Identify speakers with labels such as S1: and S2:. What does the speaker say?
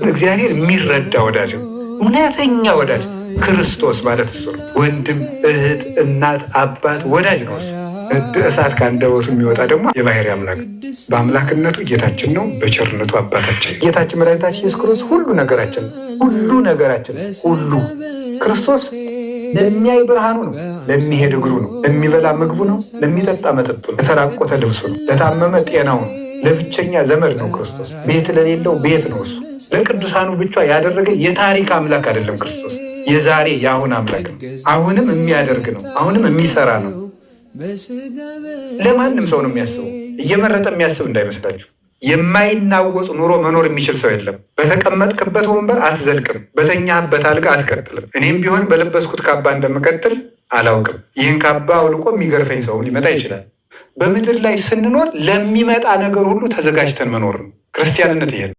S1: እግዚአብሔር የሚረዳ ወዳጅ ነው። እውነተኛ ወዳጅ ክርስቶስ ማለት እሱ ነው። ወንድም፣ እህት፣ እናት፣ አባት ወዳጅ ነው እሱ። እሳት ከአንደበቱ የሚወጣ ደግሞ የባህሪ አምላክ በአምላክነቱ ጌታችን ነው፣ በቸርነቱ አባታችን። ጌታችን መድኃኒታችን ኢየሱስ ክርስቶስ ሁሉ ነገራችን ነው። ሁሉ ነገራችን ሁሉ ክርስቶስ ለሚያይ ብርሃኑ ነው፣ ለሚሄድ እግሩ ነው፣ ለሚበላ ምግቡ ነው፣ ለሚጠጣ መጠጡ ነው፣ ለተራቆተ ልብሱ ነው፣ ለታመመ ጤናው ነው፣ ለብቸኛ ዘመድ ነው ክርስቶስ። ቤት ለሌለው ቤት ነው እሱ። ለቅዱሳኑ ብቻ ያደረገ የታሪክ አምላክ አይደለም ክርስቶስ። የዛሬ የአሁን አምላክ ነው። አሁንም የሚያደርግ ነው። አሁንም የሚሰራ ነው። ለማንም ሰው ነው የሚያስበው። እየመረጠ የሚያስብ እንዳይመስላችሁ። የማይናወጽ ኑሮ መኖር የሚችል ሰው የለም። በተቀመጥክበት ወንበር አትዘልቅም፣ በተኛህበት አልጋ አትቀጥልም። እኔም ቢሆን በለበስኩት ካባ እንደምቀጥል አላውቅም። ይህን ካባ አውልቆ የሚገርፈኝ ሰው ሊመጣ ይችላል። በምድር ላይ ስንኖር ለሚመጣ ነገር ሁሉ ተዘጋጅተን መኖር ነው ክርስቲያንነት። ይሄ ነው።